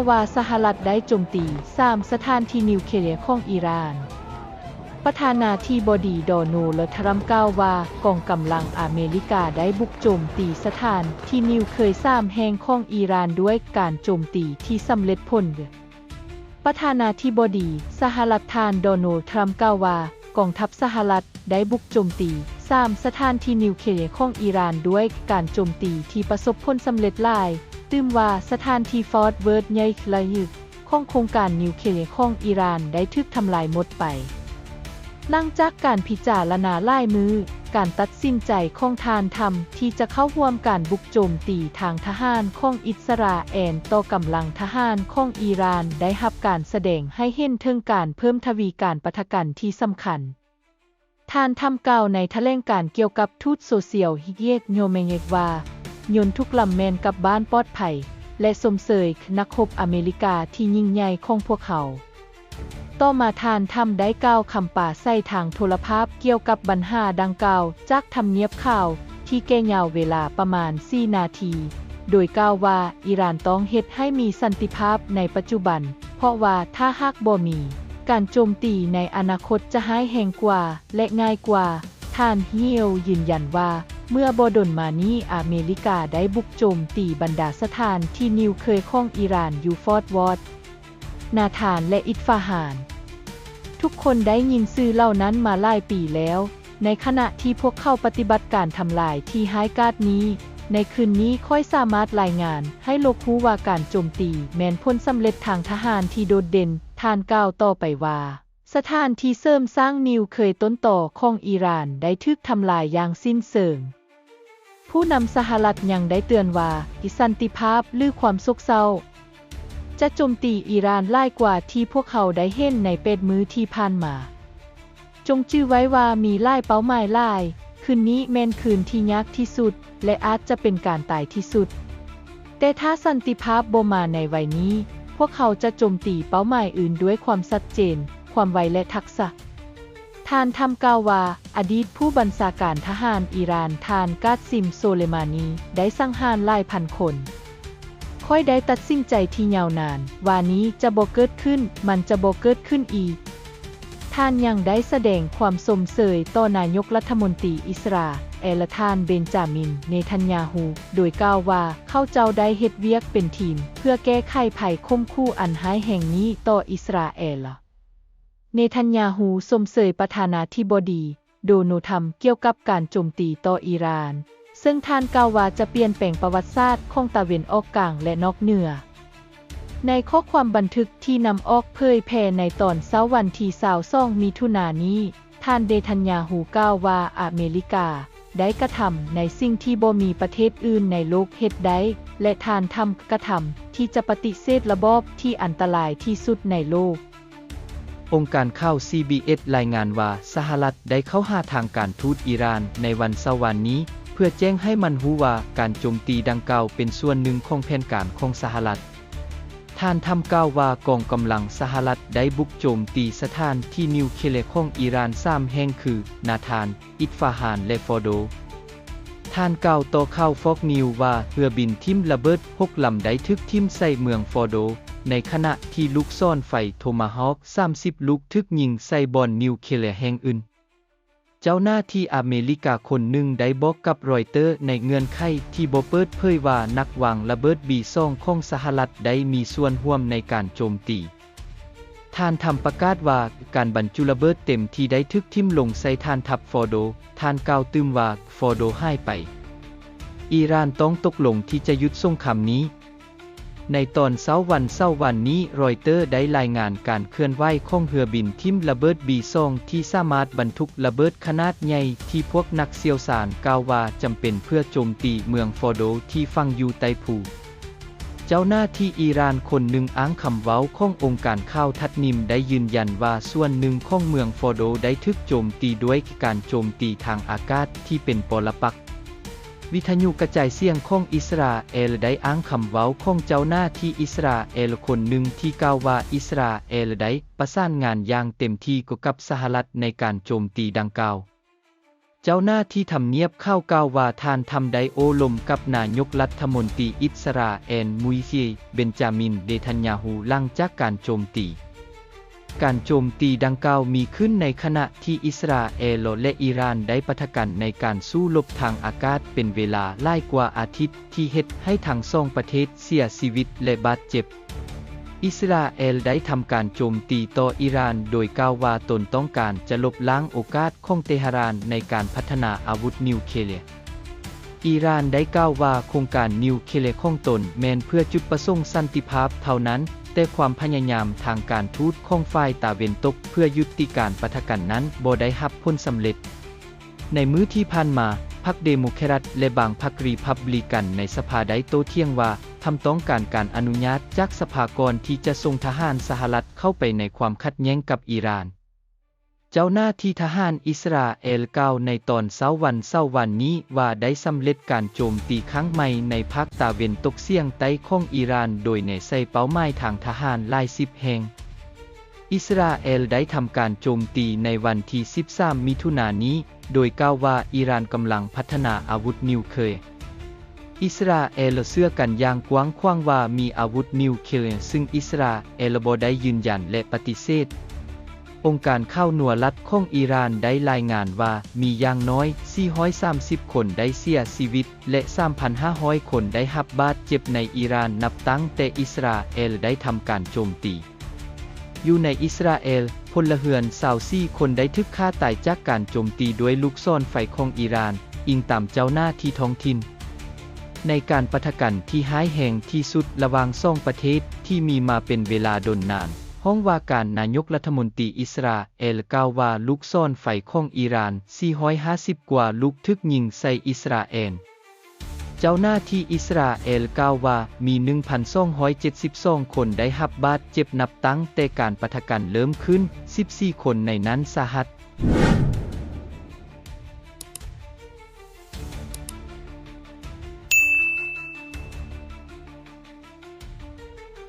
ວ່າສະຫະລັດໄດ້ໂຈມຕີສາມສະຖານທີ່ນິວເຄລຍຂອງອີຣານ. ປະທານາທິບໍດີ ໂດນັລ ທຣຳ ກ່າວວ່າ ກອງກຳລັງອາເມລິກາໄດ້ບຸກໂຈມຕີສະຖານທີ່ນິວເຄລຍສາມແຫ່ງຂອງອີຣານດ້ວຍການໂຈມຕີທີ່ສຳເລັດຜົນ. ປະທານາທິບໍດີສະຫະລັດ ທ່ານ ໂດນັລ ທຣຳ ກ່າວວ່າ ກອງທັບສະຫະລັດໄດ້ບຸກໂຈມຕີສາມສະຖານທີ່ນິວເຄລຍຂອງອີຣານດ້ວຍການໂຈມຕີທີ່ປະສົບຜົນສຳເລັດຫຼາຍ, ຕື່ມວ່າສະຖານທີ່ຟອດເວີດໃຫຍ່ລະຍຶກຂອງໂຄງການນິວເຄລຍຂອງອີຣານໄດ້ຖືກທຳລາຍໝົດໄປ. ຫຼັງຈາກການພິຈາລະນາຫຼາຍມື້, ການຕັດສິນໃຈຂອງທ່ານທຳທີ່ຈະເຂົ້າຮ່ວມການບຸກໂຈມຕີທາງທະຫານຂອງອິດສະຣາແອນຕໍ່ກຳລັງທະຫານຂອງອີຣານໄດ້ຮັບການສະແດງໃຫ້ເຫັນເຖິງການເພີ່ມທະວີການປະທະກັນທີ່ສຳຄັນ. ທ່ານທຳກ່າວໃນຖະແຫຼງການກ່ຽວກັບທູດໂຊຊຽວ X ໂຍແມງເອກ ວ່າ ຍົນທຸກລຳແມ່ນກັບບ້ານປອດໄພ ແລະ ຊົມເຊີຍນັກຮົບອາເມລິກາທີ່ຍິ່ງໃຫຍ່ຂອງພວກເຮົາ. ຕໍ່ມາທ່ານທຳໄດ້ກ່າວຄຳປາໄສທາງໂທລະພາບກ່ຽວກັບບັນຫາດັ່ງກ່າວຈາກທຳນຽບຂາວ ທີ່ແກ່ຍາວເວລາປະມານສີ່ນາທີ, ໂດຍກ່າວວ່າ ອີຣານຕ້ອງເຮັດໃຫ້ມີສັນຕິພາບໃນປັດຈຸບັນ, ເພາະວ່າຖ້າຫາກບໍ່ມີ, ການໂຈມຕີໃນອະນາຄົດຈະຮ້າຍແຮງກວ່າ ແລະ ງ່າຍກວ່າ. ທ່ານ Hill ຢືນຢັນວ່າ ເມື່ອບໍ່ດົນມານີ້ອາເມລິກາໄດ້ບຸກໂຈມຕີບັນດາສະຖານທີ່ນິວເຄລຍຂອງອີຣານຢູ່ຟອດວອດ, ນາທານ ແລະ ອິດຟາຮານ. ທຸກຄົນໄດ້ຍິນຊື່ເຫຼົ່ານັ້ນມາຫຼາຍປີແລ້ວ, ໃນຂະນະທີ່ພວກເຂົາປະຕິບັດການທຳລາຍທີ່ຮ້າຍກາດນີ້, ໃນຄືນນີ້ຂ້ອຍສາມາດລາຍງານໃຫ້ໂລກຮູ້ວ່າການໂຈມຕີແມ່ນຜົນສຳເລັດທາງທະຫານທີ່ໂດດເດັ່ນ. ທ່ານກ່າວຕໍ່ໄປວ່າ ສະຖານທີ່ເສີມສ້າງນິວເຄລຍຕົ້ນຕໍຂອງອີຣານໄດ້ຖືກທຳລາຍຢ່າງສິ້ນເຊີງ. ຜູ້ນຳສະຫະລັດຍັງໄດ້ເຕືອນວ່າ ສັນຕິພາບ ຫຼື ຄວາມໂສກເສົ້າ ຈະໂຈມຕີອີຣານຫຼາຍກວ່າທີ່ພວກເຮົາໄດ້ເຫັນໃນແປດມື້ທີ່ຜ່ານມາ. ຈົ່ງຈື່ໄວ້ວ່າມີຫຼາຍເປົ້າໝາຍຫຼາຍ, ຄືນນີ້ແມ່ນຄືນທີ່ຍາກທີ່ສຸດ ແລະ ອາດຈະເປັນການຕາຍທີ່ສຸດ. ແຕ່ຖ້າສັນຕິພາບບໍ່ມາໃນໄວນີ້, ພວກເຮົາຈະໂຈມຕີເປົ້າໝາຍອື່ນດ້ວຍຄວາມຊັດເຈນ, ຄວາມໄວ ແລະ ທັກສະ. ທ່ານທຳກ່າວວ່າ ອະດີດຜູ້ບັນຊາການທະຫານອີຣານ ທ່ານ ກາຊິມ ໂຊເລມານີ ໄດ້ສັງຫານຫຼາຍພັນຄົນ. ຂ້ອຍໄດ້ຕັດສິນໃຈທີ່ຍາວນານວ່ານີ້ຈະບໍ່ເກີດຂຶ້ນ, ມັນຈະບໍ່ເກີດຂຶ້ນອີກ. ທ່ານຍັງໄດ້ສະແດງຄວາມຊົມເຊີຍຕໍ່ນາຍົກລັດຖະມົນຕີອິດສະຣາແອນ ທ່ານ ເບນຈາມິນ ເນທັນຍາຮູ ໂດຍກ່າວວ່າ ເຂົາເຈົ້າໄດ້ເຮັດວຽກເປັນທີມເພື່ອແກ້ໄຂໄພຂົ່ມຂູ່ອັນຮ້າຍແຮງນີ້ຕໍ່ອິດສະຣາແອນ. ເນທັນຍາຮູຊົມເຊີຍປະທານາທິບໍດີ ໂດນັລ ທຣຳ ກ່ຽວກັບການໂຈມຕີຕໍ່ອີຣານ, ເຊິ່ງທ່ານກ່າວວ່າຈະປ່ຽນແປງປະຫວັດສາດຂອງຕາເວັນອອກກາງ ແລະ ນອກເໜືອ. ໃນຂໍ້ຄວາມບັນທຶກທີ່ນຳອອກເຜີຍແຜ່ໃນຕອນເຊົ້າວັນທີຊາວສອງ ມິຖຸນານີ້, ທ່ານ ເນທັນຍາຮູ ກ່າວວ່າ ອາເມລິກາໄດ້ກະທຳໃນສິ່ງທີ່ບໍ່ມີປະເທດອື່ນໃນໂລກເຮັດໄດ້ ແລະ ທ່ານທຳກະທຳທີ່ຈະປະຕິເສດລະບອບທີ່ອັນຕະລາຍທີ່ສຸດໃນໂລກ. ອົງການຂ່າວ ຊີບີເອັສ ລາຍງານວ່າ ສະຫະລັດໄດ້ເຂົ້າຫາທາງການທູດອີຣານໃນວັນເສົາວານນີ້ ເພື່ອແຈ້ງໃຫ້ມັນຮູ້ວ່າການໂຈມຕີດັ່ງກ່າວເປັນສ່ວນໜຶ່ງຂອງແຜນການຂອງສະຫະລັດ. ທ່ານທຳກ່າວວ່າ ກອງກຳລັງສະຫະລັດໄດ້ບຸກໂຈມຕີສະຖານທີ່ນິວເຄລຍຂອງອີຣານສາມແຫ່ງຄື ນາທານ, ອິດຟາຮານ ແລະ ຟໍໂດ. ທ່ານກ່າວຕໍ່ຂ່າວຟອກນິວສ໌ວ່າ ເຮືອບິນຖິ້ມລະເບີດຫົກລຳໄດ້ຖືກຖິ້ມໃສ່ເມືອງຟໍໂດ, ໃນຂະນະທີ່ລູກສອນໄຟໂທມາຮອກສາມສິບລູກຖືກຍິງໃສ່ບ່ອນນິວເຄລຍແຫ່ງອື່ນ. ເຈົ້າໜ້າທີ່ອາເມລິກາຄົນໜຶ່ງໄດ້ບອກກັບຣອຍເຕີໃນເງື່ອນໄຂທີ່ບໍ່ເປີດເຜີຍວ່າ ນັກວາງລະເບີດບີສອງຂອງສະຫະລັດໄດ້ມີສ່ວນຮ່ວມໃນການໂຈມຕີ. ທ່ານທຳປະກາດວ່າ ການບັນຈຸລະເບີດເຕັມທີ່ໄດ້ຖືກຖິ້ມລົງໃສ່ຖານທັບຟໍໂດ. ທ່ານກ່າວຕື່ມວ່າ ຟໍໂດຫາຍໄປ. ອີຣານຕ້ອງຕົກລົງທີ່ຈະຢຸດສົງຄາມນີ້. ໃນຕອນເຊົ້າວັນເສົາວານນີ້, ຣອຍເຕີໄດ້ລາຍງານການເຄື່ອນໄຫວຂອງເຮືອບິນຖິ້ມລະເບີດບີສອງ ທີ່ສາມາດບັນທຸກລະເບີດຂະໜາດໃຫຍ່ ທີ່ພວກນັກຊ່ຽວຊານກ່າວວ່າຈຳເປັນເພື່ອໂຈມຕີເມືອງຟໍໂດທີ່ຝັງຢູ່ໃຕ້ພູ. ເຈົ້າໜ້າທີ່ອີຣານຄົນໜຶ່ງອ້າງຄຳເວົ້າຂອງອົງການຂ່າວທັດນິມໄດ້ຢືນຢັນວ່າ ສ່ວນໜຶ່ງຂອງເມືອງຟໍໂດໄດ້ຖືກໂຈມຕີດ້ວຍການໂຈມຕີທາງອາກາດທີ່ເປັນປໍລະປັກ. ວິທະຍຸກະຈາຍສຽງຂອງອິດສະຣາແອນໄດ້ອ້າງຄຳເວົ້າຂອງເຈົ້າໜ້າທີ່ອິດສະຣາແອນຄົນໜຶ່ງທີ່ກ່າວວ່າ ອິດສະຣາແອນໄດ້ປະສານງານຢ່າງເຕັມທີ່ກັບສະຫະລັດໃນການໂຈມຕີດັ່ງກ່າວ. ເຈົ້າໜ້າທີ່ທຳນຽບຂາວກ່າວວ່າ ທ່ານທຳໄດ້ໂອ້ລົມກັບນາຍົກລັດຖະມົນຕີອິດສະຣາແອນ ມຸຍຊີ ເບັນຈາມິນ ເນທັນຍາຮູ້ ຫຼັງຈາກການໂຈມຕີ. ການໂຈມຕີດັ່ງກ່າວມີຂຶ້ນໃນຂະນະທີ່ອິດສະຣາແອນ ແລະ ອີຣານໄດ້ປະທະກັນໃນການສູ້ລົບທາງອາກາດເປັນເວລາຫຼາຍກວ່າອາທິດ ທີ່ເຮັດໃຫ້ທັງສອງປະເທດເສຍຊີວິດ ແລະ ບາດເຈັບ. ອິດສະຣາແອນໄດ້ທຳການໂຈມຕີຕໍ່ອີຣານໂດຍກ່າວວ່າຕົນຕ້ອງການຈະລົບລ້າງໂອກາດຂອງເຕຫະຣານໃນການພັດທະນາອາວຸດນິວເຄເລຍ. ອີຣານໄດ້ກ່າວວ່າໂຄງການນິວເຄເລຍຂອງຕົນແມ່ນເພື່ອຈຸດປະສົງສັນຕິພາບເທົ່ານັ້ນ, ແຕ່ຄວາມພະຍາຍາມທາງການທູດຂອງຝ່າຍຕາເວັນຕົກເພື່ອຢຸດຕິການປະທະກັນນັ້ນບໍ່ໄດ້ຮັບຜົນສຳເລັດ. ໃນມື້ທີ່ຜ່ານມາ, ພັກເດໂມແຄຣັດ ແລະ ບາງພັກຣີພັບບລິກັນໃນສະພາໄດ້ໂຕ້ຖຽງວ່າ ທຳຕ້ອງການການອະນຸຍາດຈາກສະພາກ່ອນທີ່ຈະສົ່ງທະຫານສະຫະລັດເຂົ້າໄປໃນຄວາມຂັດແຍ່ງກັບອີຣານ. ເຈົ້າໜ້າທີ່ທະຫານອິດສະຣາແອນກ່າວໃນຕອນເຊົ້າວັນເສົາວານນີ້ວ່າ ໄດ້ສຳເລັດການໂຈມຕີຄັ້ງໃໝ່ໃນພາກຕາເວັນຕົກສຽງໃຕ້ຂອງອີຣານ ໂດຍແນໃສ່ເປົ້າໝາຍທາງທະຫານຫຼາຍສິບແຫ່ງ. ອິດສະຣາແອນໄດ້ທຳການໂຈມຕີໃນວັນທີສິບສາມ ມິຖຸນານີ້ ໂດຍກ່າວວ່າອີຣານກຳລັງພັດທະນາອາວຸດນິວເຄເລຍ. ອິດສະຣາແອນເຊື່ອກັນຢ່າງກວ້າງຂວາງວ່າມີອາວຸດນິວເຄເລຍ, ຊຶ່ງອິດສະຣາແອນບໍ່ໄດ້ຢືນຢັນ ແລະ ປະຕິເສດ. ອົງການຂ່າວໜູຣລັດຂອງອີຣານໄດ້ລາຍງານວ່າ ມີຢ່າງໜ້ອຍສີ່ຮ້ອຍສາມສິບຄົນໄດ້ເສຍຊີວິດ ແລະ ສາມພັນຫ້າຮ້ອຍຄົນໄດ້ຮັບບາດເຈັບໃນອີຣານ ນັບຕັ້ງແຕ່ອິດສະຣາແອນໄດ້ທຳການໂຈມຕີ. ຢູ່ໃນອິດສະຣາແອນ, ພົນລະເຮືອນຊາວສີ່ຄົນໄດ້ຖືກຂ້າຕາຍຈາກການໂຈມຕີດ້ວຍລູກສອນໄຟຂອງອີຣານ, ອີງຕາມເຈົ້າໜ້າທີ່ທ້ອງຖິ່ນ. ໃນການປະທະກັນທີ່ຮ້າຍແຮງທີ່ສຸດລະຫວ່າງສອງປະເທດທີ່ມີມາເປັນເວລາດົນນານ, ຫ້ອງວ່າການນາຍົກລັດຖະມົນຕີອິດສະຣາແອນກ່າວວ່າລູກສອນໄຟຂອງອີຣານສີ່ຮ້ອຍຫ້າສິບກວ່າລູກຖືກຍິງໃສ່ອິດສະຣາແອນ. ເຈົ້າໜ້າທີ່ອິດສະຣາແອນກ່າວວ່າມີໜຶ່ງພັນສອງຮ້ອຍເຈັດສິບສອງຄົນໄດ້ຮັບບາດເຈັບນັບຕັ້ງແຕ່ການປະທະກັນເລີ່ມຂຶ້ນ, ສິບສີ່ຄົນໃນນັ້ນສາຫັດ.